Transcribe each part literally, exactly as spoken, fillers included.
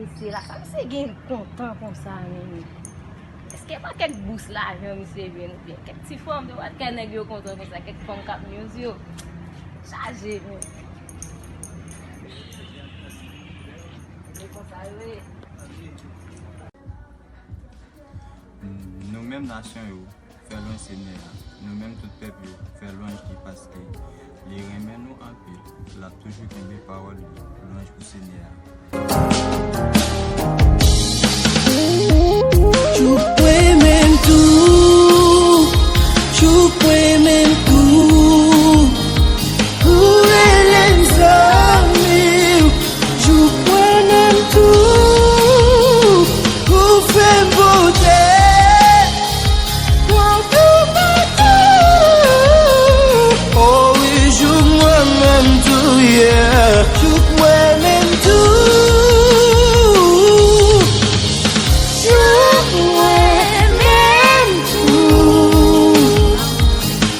Mesye la, sa misye gen kontan konsa menm? Èske pa kèk bous lajan misye jwenn oubyen kèk ti fanm de wad kè nèg yo kontan konsa, kèk fanm k ap nyonz yo? Chaje menm. Se konsa yo ye. Nou menm nasyon yo, fè lwanj Senyè a. Nou menm tout pèp yo, fè lwanj li paske li renmen nou anpil. L ap toujou kenbe pawòl li. Lwanj pou Senyè a. Tchouk mwen menm tou, tchouk mwen menm tou. Ou rele m zanmi w, jouk mwen menm tou. Ou fè m pote, pran toupatou. O wi, jouk mwen menm tou, yeah. Jouk mwen menm tou. Jouk mwen menm tou.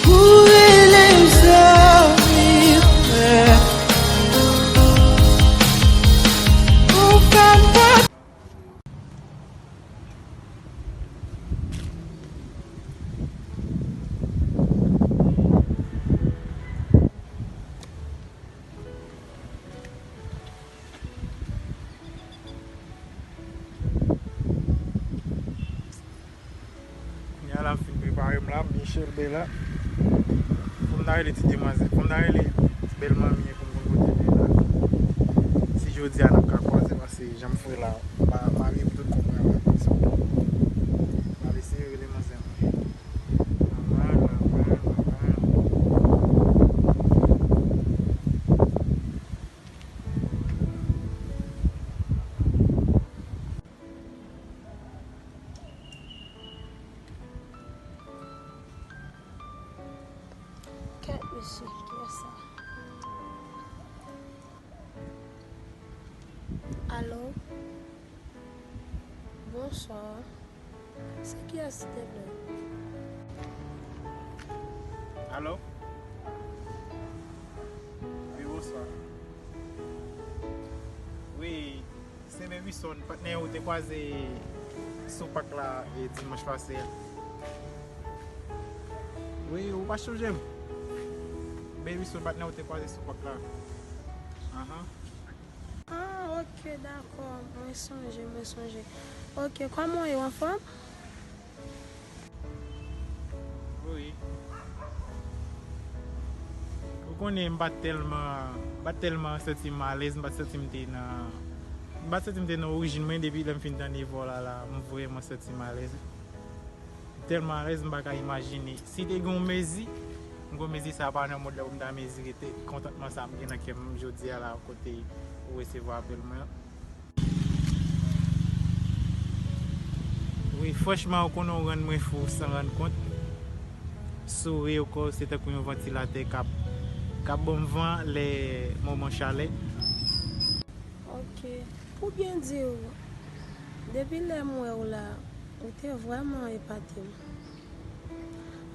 Ou rele m zanmi, ou fè m pote. Kounye a la, m fin prepare m la, m byen chelbe la. Fò m ta rele ti demwazèl, fò m ta rele ti bèl manmi pou m konn kote l ye la. Si jodi a n ap ka kwaze, paske jan m fre la, m pa, m pa rive pou tout konprann la. So, m ap eseye rele manzè mwen. Manman, manman, manman. Kèt mesye, kiyès sa? Alo? Bonswa. Se kiyès, silteplè? Alo? Wi, bonswa. Wi, se Babyson, patnè ou te kwaze sou pak la, e, dimanch pase a. Wi, ou pa sonje m? Babyson, patnè ou te kwaze sou pak la. Ahan. Ah, ok, dakò. Mwen sonje, mwen sonje. Ok, kòman w ye, w anfòm? Wi. Ou konnen m pa t tèlman, m pa t tèlman santi m alèz, m pa t santi m te nan, m pa t santi m te nan orijin mwen depi lè m fin tande vwa w la la, m vrèman santi m alèz. M tèlman alèz, m pa ka imajine. Si te gen yon mezi, m kwè mezi sa a pa nan mond la pou m ta mezire te kontantman sa a m gen nan kè m jodi a la kote ou resevwa apèl mwen an. Wi, franchman, ou konnen ou rann mwen fou san rann kont. Souri w kò, se tankou yon vantilatè k ap, k ap ban m van lè moman chalè. Ok. Pou byen di w, depi lè m wè w la, ou te vrèman epate m.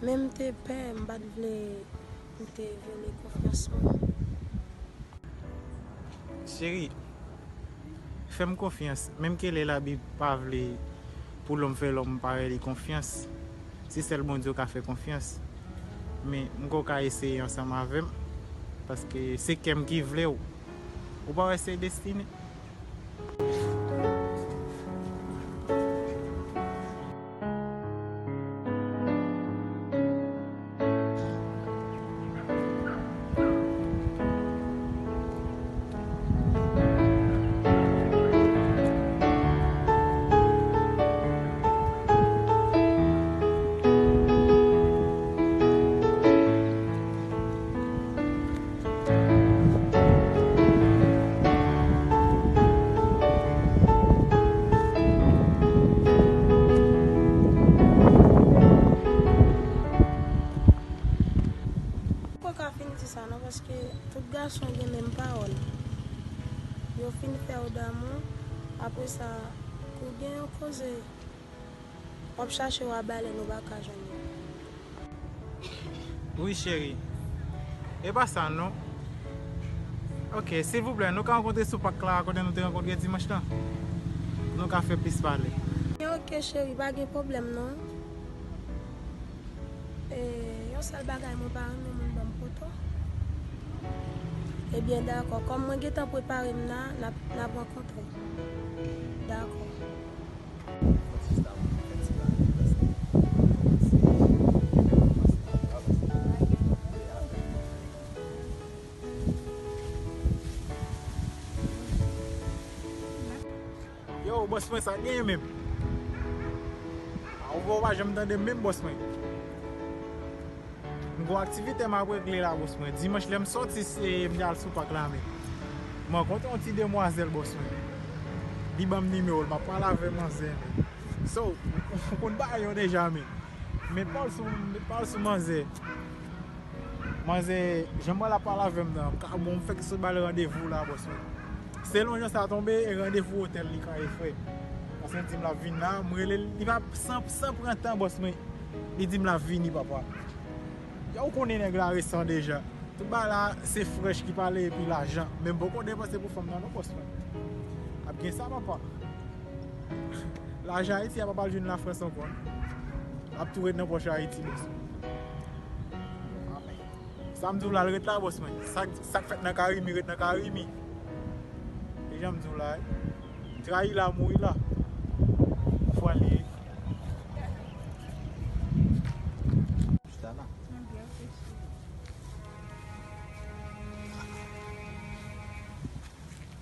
Men m te pè, m pa t vle ou te vyole konfyans mwen. Cheri, fè m konfyans, menm ke lè Labib pa vle pou lòm fè lòm parèy li konfyans, se sèl Bondye w ka fè konfyans. Men m kwè w ka eseye ansanm avè m, paske se kè m ki vle w. Ou pa wè se destine? Ou ka fin di sa non, paske tout gason gen menm pawòl. Yo fin fè w damou, apre sa, kou gen yon koze, w ap chache w a balèn, ou pa ka jwenn li. Wi, cheri. E pa sa non. Ok, silvouplè, nou ka rankontre sou pak la, kote nou te rankontre dimanch lan? Nou ka fè plis pale. Ok, cheri, pa gen pwoblèm non. E, yon sèl bagay, mwen pa renmen moun ban m poto. Ebyen, dakò. Kòm mwen gentan prepare m la, n ap, n ap rankontre. Dakò. Yo, bòs mwen, sa genyen menm? A, ou pa janm tande m menm, bòs mwen. M gon aktivite m ap regle la, bòs mwen. Dimanch, lè m soti, se m te al sou pak la, men. M rankontre yon ti demwazèl, bòs mwen. Li ban m nimewo l, m ap pale avè manzè, men. So, ou konn bagay yo deja, men. Met pa w sou, met pa w sou manzè. Manzè, jan m wè l ap pale avè m nan, m ka, bon, m fèk sot ba l randevou la, bòs mwen. Selon jan sa tonbe, e randevou otèl li ka ye, frè. Paske l di m l ap vin la, m rele l, li pa san, san pran tan, bòs mwen. Li di m l ap vini, papa. Ya, ou konnen nèg la resan deja. Tout bagay la, se frèch ki pale epi lajan. Men m poko depanse pou fanm nan, non, bòs mwen. Ap gen sa, papa. Lajan Ayiti a pa pral jwenn Lafrans ankò. L ap tou ret nan pòch Ayiti, bòs. Sa m di w la, l ret la, bòs mwen. Sa, sa k fèt nan Karimi, ret nan Karimi. E jan m di w la, wi. Trayi la, mouri la. Fwa l ye. Chita la.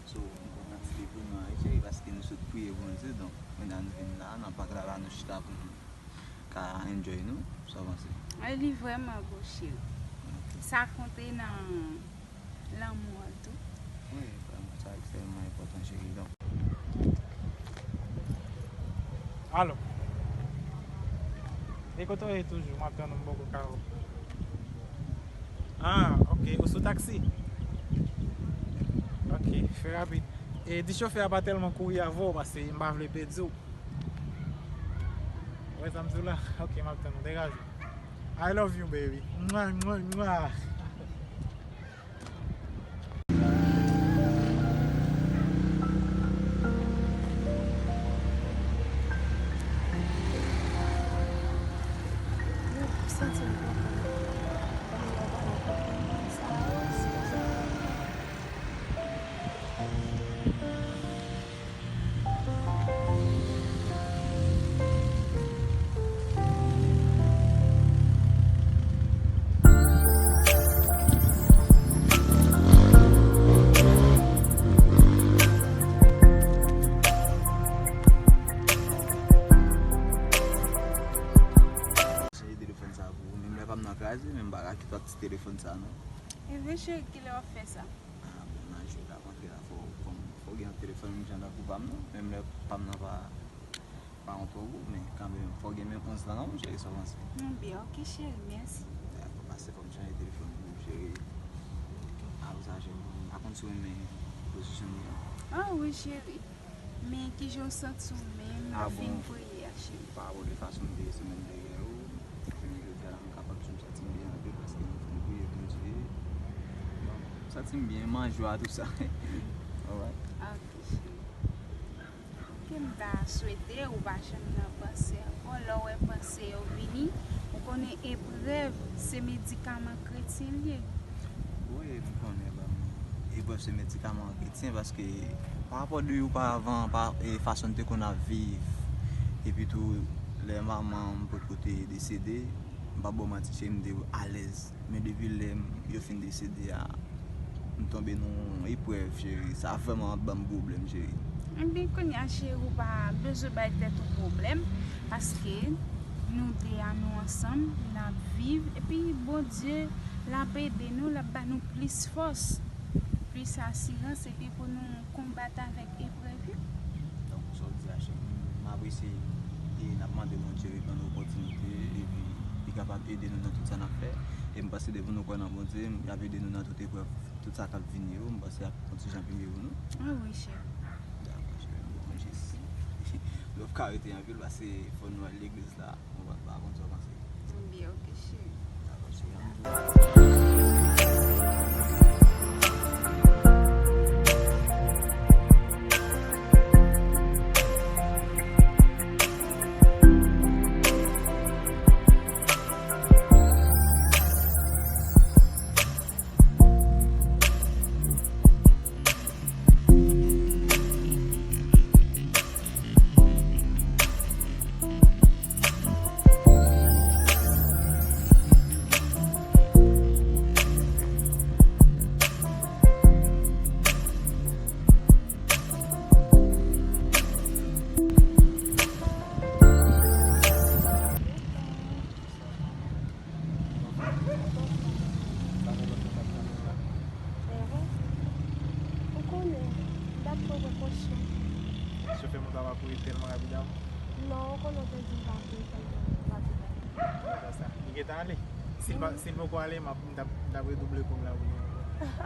So, m kontan ti depi nou an, wi, cheri, paske nou sot priye Bondye, donk, kounye a nou vin la, nan pak la, la nou chita pou nou ka enjoy nou, sa w panse? Wi, li vrèman bo, cheri. Ok. Sa konte nan lanmou an tou. Wi, vrèman, sa ekstrèmman enpòtan, cheri, donk. Alo. E kote w ye toujou? M ap tann ou, m poko ka wè w. Ah, ok. Ou sou taksi? Ok, fè rapid. E di chofè a pa tèlman kouri avè w, paske m pa vle pèdi w. Ou wè sa m di w la? Ok, m ap tann ou. Degaje w. I love you, baby. Mwa, mwa, mwa. Cheri, telefòn sa pou ou. Menm lè pa m nan kraze, men m pa ka kite w ak ti telefòn sa, non. E vre, cheri, kilè w ap fè sa? Ah, bon, nan jwe la, kontre la, fò, fò, fò gen yon telefòn menm jan tankou pa m nan. Menm lè pa m nan pa, pa yon twò gwo, men kanmenm, fò gen menm onz lan, non, cheri, sa w panse? Byen, ok, cheri, mèsi. Dakò, pase fò m chanje telefòn pou ou, cheri. Apre sa, cheri, m pa konn si w renmen pozisyon m nan. Ah wi, cheri. Men kijan w santi w menm, ah, fin bon, priye a, cheri? Pa rapò de fason m te ye semèn dèyè yo, jounen jodi a la, m kapab di w m santi m byen anpil paske m fin priye Bondye. Bon, m santi m byen, m an jwa, tou sa. Alright. Ok, cheri. Ke m ta swete ou pa janm nan panse ankò. Lè w wè panse yo vini, ou konnen eprèv se medikaman kretyen l ye. Wi, m konnen, ban m, eprèv se medikaman kretyen, paske pa rapò de oparavan, pa, e, fason n te konn ap viv, epi tou, lè manman m potko te desede, m p ap ba w manti, cheri, m te alèz. Men depi lè m, yo fin desede a, m tonbe nan yon eprèv, cheri. Sa vrèman ap ban m pwoblèm, cheri. Ebyen, kounye a, cheri, ou pa bezwen bay tèt ou pwoblèm, paske nou de a, nou ansanm, n ap viv, epi Bondye, l ap ede nou, l ap ba nou plis fòs, plis asirans, epi pou nou konbat avèk eprèv yo. Donk, sa w di a, cheri, m apresye, e n ap mande Bondye ban nou opòtinite, epi li kapab ede nou nan tout sa n ap fè. E m panse depi nou kwè nan Bondye, l ap ede nou nan tout eprèv, tout sa k ap vini yo, m panse ap yon ti jan pi mye pou nou. Ah wi, cheri. Dakò, cheri, bon, jis. Lè w ka rete anpil, paske fò nou al legliz la. Mwen pa, pa konn sa w panse. Byen, ok, cheri. Dakò, cheri. Dakò. Prekosyon. Chofè moto a pa kouri tèlman rapid avè w? Non, ou konnen w te di l pa kouri tèlman rapid avè m. Konsa. Li gentan ale. Si l pa, si l poko ale, m ap, m t ap, m t ap redouble kou m la pou li ankò.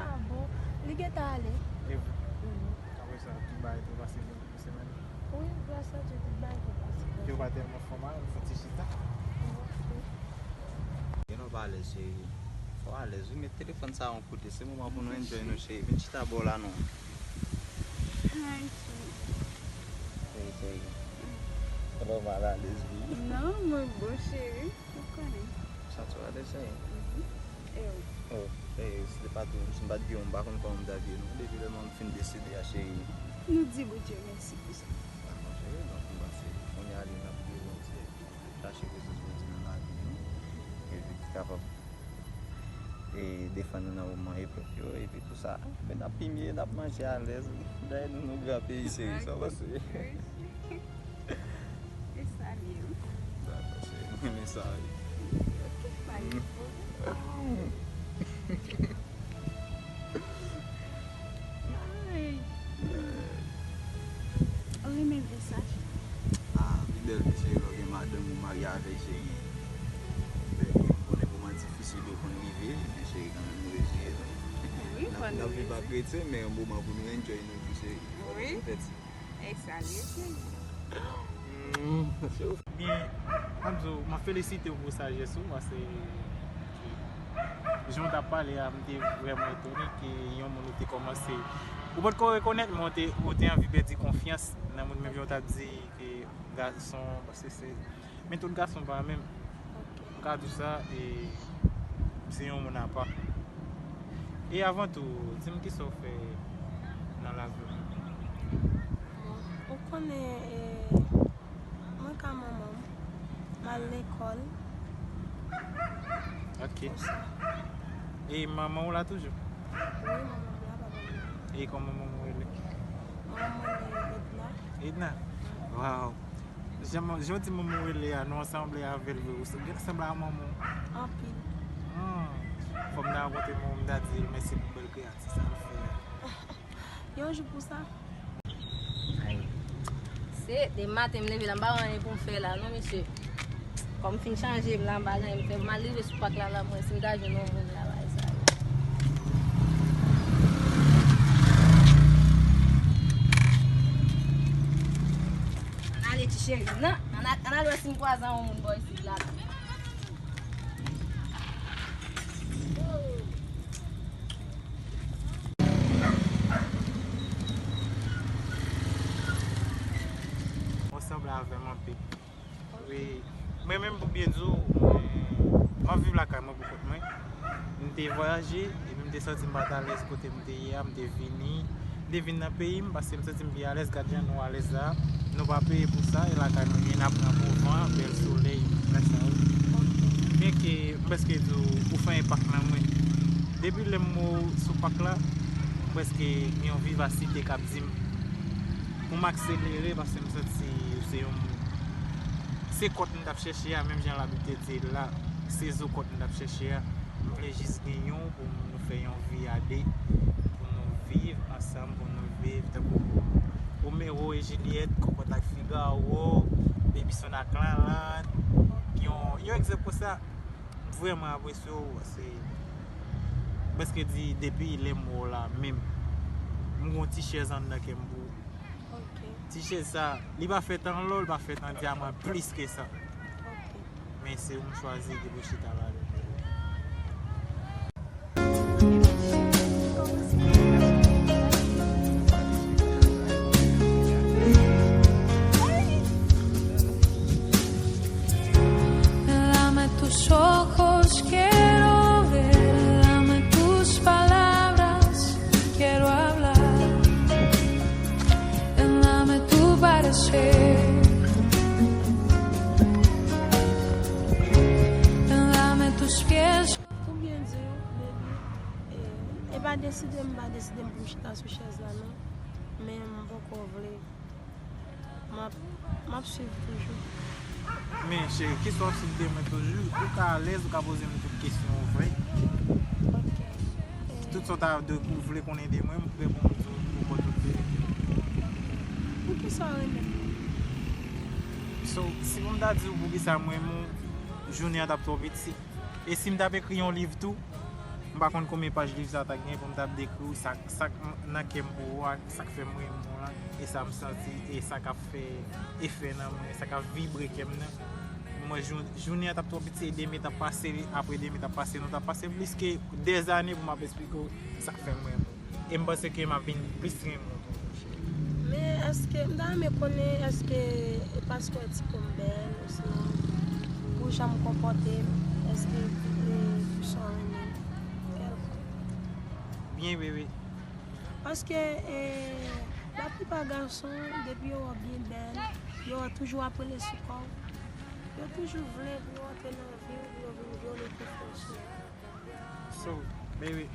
Ah bon? Li gentan ale. E vre? Mhm. Apre sa, tout bagay te pase byen pou semèn nan? Wi, gras a Dye, tout bagay te pase byen. Yo pa tèlman fòmal, nou fè ti chita. Wi. Gen nou pa alèz, cheri. Fò w alèz, wi, met telefòn sa a yon kote. Se moman pou nou enjoy nou, cheri. Vin chita bò la, non. Hi, cheri. Hey, cheri. Fò w mal alèz, wi. Non, mwen bon, cheri. Ou konnen. Santi w alèz, cheri? Mhm. E ou? Oh, eh, si te pa t ou, si m pa t gen ou, m pa konn kòman m ta viv non. Depi lè m fin deside a, cheri. Nou di Bondye mèsi pou sa. Dakò, cheri, donk m panse kounye a li n ap priye Bondye, chache prezans Bondye nan lavi nou, epi ki kapab, e, defann nou nan moman eprèv yo, epi tou sa. Men n ap pi byen, n ap manje alèz, dayè nou, nou gran peyi, cheri, sa w panse? E sa l ye, wi. Dakò, cheri. M renmen sa, wi. Ok, pa gen pwoblèm. Ay. Ou renmen vi sa, cheri? Ah, pi bèl vi, cheri, lè w gen madanm ou marye avè l, cheri. Lè w konnen moman difisil yo konn rive, men cheri, kanmenm, nou reziye nou. Wi, n ap, fò n ap viv ak respè, men yon moman pou nou enjoy nou tou, cheri. Wi. Fè ti E sa l ye, cheri. Mm, se ou. Byen, m ap di w, m ap felisite w pou sajès ou, paske jan w t ap pale a, m te vrèman etone ke yon moun ou te kòmanse, ou potko rekonèt, men w te, ou te anvi pèdi konfyans nan moun, menm jan w t ap di ke gason, paske se Men tout gason pa menm. Ok. M ka di w sa, e, se yon moun apa. E avan tou, di m kisa w fè nan lavi w? Bon, ou konnen, e, mwen ka manman m, m al lekòl. Ok. Konsa. E manman w la toujou? Wi, manman m la, papa m la. E kòman manman w rele? Manman m rele Edna. Edna? Waw. Jan, jan w di manman w rele a, non w sanble avè l vre. Ou se, gen sanble a manman w. Anpil. Hmm. Fò m ta rankontre manman w, m ta di l mèsi pou bèl kreyati sa l fè a. Yon jou pou sa. Ay. Se de maten m leve la, m pa wè anyen pou m fè la, non, mesye. Kòm m fin chanje m la, m pa gen anyen m fè. M al rive sou pak la, la, mwen, si m ta jwenn yon moun la, bay sa yo. Ann ale, ti cheri. Nan, ann al, ann al wè si m kwaze yon moun bò isit la. Ou sanble avè m anpil. Wi. Mwen menm, pou byen di w, mwen, m ap viv lakay mwen pou kont mwen. M te vwayaje, epi m te santi m pa t alèz kote m te ye a, m te vini. M te vin nan peyi m, paske m santi m pi alèz, gad jan nou alèz la. Nou pa peye pou sa, e lakay nou ye, n ap pran bon van, bèl solèy, bagay sa yo. Byenke m prèske di w, ou fè enpak nan mwen. Depi lè m wè w sou pak la, m prèske gen yon vivasite k ap di m pou m akselere, paske m santi se yon, se kòt m t ap chèche a, menm jan Labib te di l la, se zo kòt m t ap chèche a. M vle jis gen yon pou nou fè yon vi a de, pou nou viv ansanm, pou nou viv tankou Romeo e Juliet, Cocotte ak Figaro, Baby Sound ak Lalande, yon, yon egzanp konsa. M vrèman apresye w, paske m prèske di depi lè m wè w la menm, m gon ti chèz anndan kè m pou ou. Ok. Ti chèz sa, li pa fèt an lò, li pa fèt an dyaman plis ke sa. Ok. Men se ou m chwazi ki pou chita ladan l. Dame tus ojos, quiero ver, dame tus palabras, quiero hablar. Ven, dame tu parecer. Ven, dame tus pies. Pou byen di w, baby, e, e pa deside m, pa deside m pou m chita sou chèz la, non. Men m poko vle. M ap, m ap swiv toujou. Men, cheri, kesyon w ap swiv de mwen toujou, ou ka alèz, ou ka poze m tout kesyon ou vle. Ok. Tout sa w ta de-, ou vle konnen de mwen, m prè pou m di w, pou mwen tout verite. Kisa w renmen? So, si pou m ta di w poukisa m renmen w, jounen an t ap twò piti. E si m t ap ekri yon liv tou, m pa konn konbyen paj liv sa t ap gen pou m t ap dekri w sa, sa k nan kè m pou ou a, sa k fè m renmen w lan, e sa m santi, e sa k ap fè efè nan mwen, sa k ap vibre kè m nan. Mwen, jou-, jounen an t ap twò piti, e demen t ap pase, apre demen t ap pase, nou t ap pase plis ke dèzane pou m ap esplike w sa k fè m renmen w. E m panse ke m ap vin plis renmen w toujou, cheri. Men èske, m ta renmen konnen, èske paske w wè ti po m bèl, osinon pou jan m konpòte m, èske, e, pou sa w renmen m? Kèlkonk. Byen, bebe. Paske, e, laplipa gason, depi yo wè w byen bèl, yo toujou ap rele sou kò w. Yo toujou vle pou yo antre nan vi w, pou yo vin vyole konfyans ou. So, baby,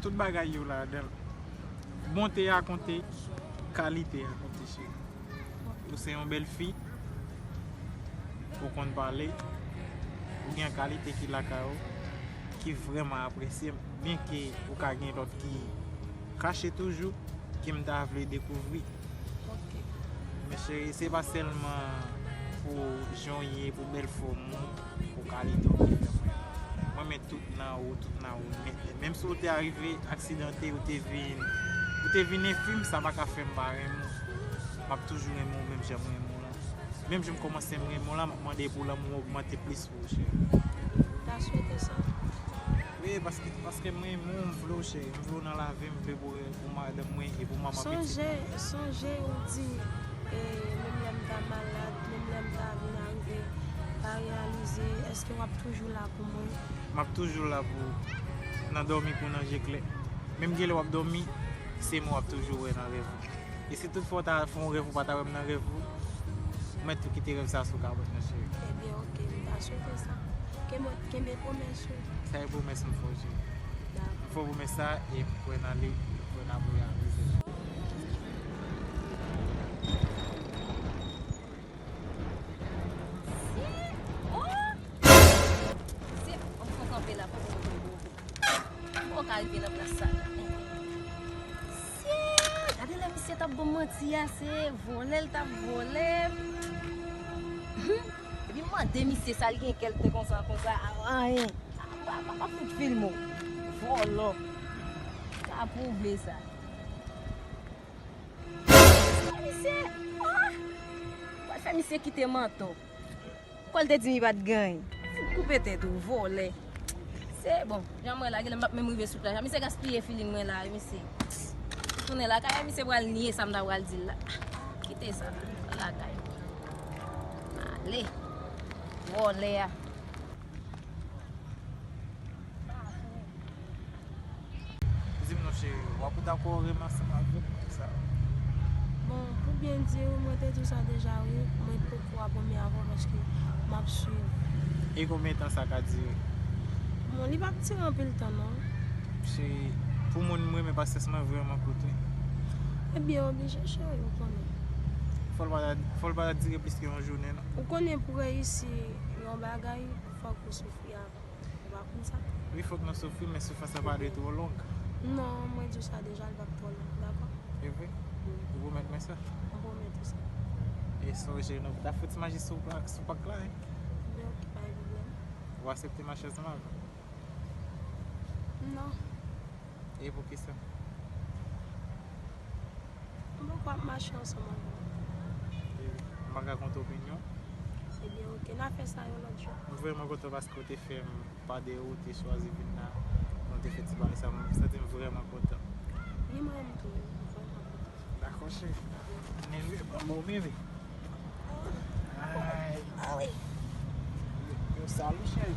tout bagay yo ladan l. Bonte a konte, kalite a konte, cheri. Ou se yon bèl fi, ou konn pale, ou gen kalite ki lakay ou, ki vrèman apresye m. Byenke ou ka gen lòt ki kache toujou, ke m ta vle dekouvri. Ok. Men cheri, se pa sèlman pou jan w ye, pou bèl fòm ou, pou kalite w ki fè mwen. Mwen renmen tout nan ou, tout nan ou nèt, nèt. Menm si w te arive aksidante, ou te vin, ou te vin enfim, sa pa ka fè m pa renmen w. M ap toujou renmen w menm jan m renmen w lan. Menm jan m kòmanse m renmen w la, m ap mande pou lanmou ogmante plis pou ou, cheri. Ta swete sa. Wi, paske, paske m renmen w, m vle w, cheri. M vle w nan lavi m, m vle pou, pou madanm mwen e pou manman pitit mwen. Sonje, sonje ou di, e, menm lè m ta malad, menm lè m ta vin arive pa reyalize, èske w ap toujou la pou mwen? M ap toujou la pou ou. Nan dòmi kou nan je klè. Menm gen lè w ap dòmi, se mwen w ap toujou wè nan rèv ou. E si toutfwa w ta fè yon rèv, ou pa ta wè m nan rèv ou, ou mèt tou kite rèv sa sou kabwèt lan, cheri. Ebyen, ok, m ta swete sa. Kenbe, kenbe pwomès ou. Sa e pwomès m fè w, cheri. Dakò. M fè w pwomès sa e m kwè nan li, m kwè n ap reyalize l. Oh! Se, m fon kanpe la pou mwen. Mwen ka rive nan plas sa. Sye, gade lè misye t ap ban m manti a, se vòlè l t ap vòlè. Epi m mande misye sa l gen kè l te konsa, konsa, a, anyen. A, pa, pa, pa fout filme w. Vòlò. Ka pwouve sa. Misye, ah! Pral fè misye kite mantò. Kwè l te di m li pa t gen anyen. Fout koupe tèt ou, vòlè. Se bon, jan mwen la, genlè m p ap menm rive sou plaj la. Misye gaspiye feeling mwen la, wi, misye. Tounen lakay, misye pral nye sa m ta pral di l la. Kite sa, pral lakay. Ale. Vòlè a. Di m non, cheri, w ap dakò renmen ansanm avè m konsa? Bon, pou byen di w, mwen te di w sa deja, wi. Mwen poko ap renmen avè w paske m ap swiv. E konbyen tan sa ka dire? Bon, li p ap dire anpil tan, non. Cheri, pou moun m renmen, pasyans mwen vrèman kout, wi. Ebyen, oblije, cheri, ou konnen. Fò l pa ta, fò l pa ta dire plis ke yon jounen, non. Ou konnen pou reyisi yon bagay, fòk ou soufri avan. Ou pa konn sa? Wi, fòk nou soufri, men soufrans lan pa dwe twò long. Non, mwen di w sa deja, li p ap twò long, dakò? E vre? Wi. Ou pwomèt mwen sa? Mwen pwomèt ou sa. E sonje, nou ta fè ti maji sou pa-, sou pak la, wi. Ebyen, ok, pa gen pwoblèm. Ou aksepte mache ansanm avè m? Non. E poukisa? M poko ap mache ansanm avè w. E m pa ka konte opinyon? Ebyen, ok, n a fè sa yon lòt jou. M vrèman kontan paske w te fè m pa de ou, w te chwazi vin la. Nou te fè ti pale sa, m santi m vrèman kontan. Ni mwen menm tou, m vrèman kontan. Dakò, cheri. Mwen vle, ban m yon bebe. Ay. Ah wi. Yo, yo sal wi, cheri.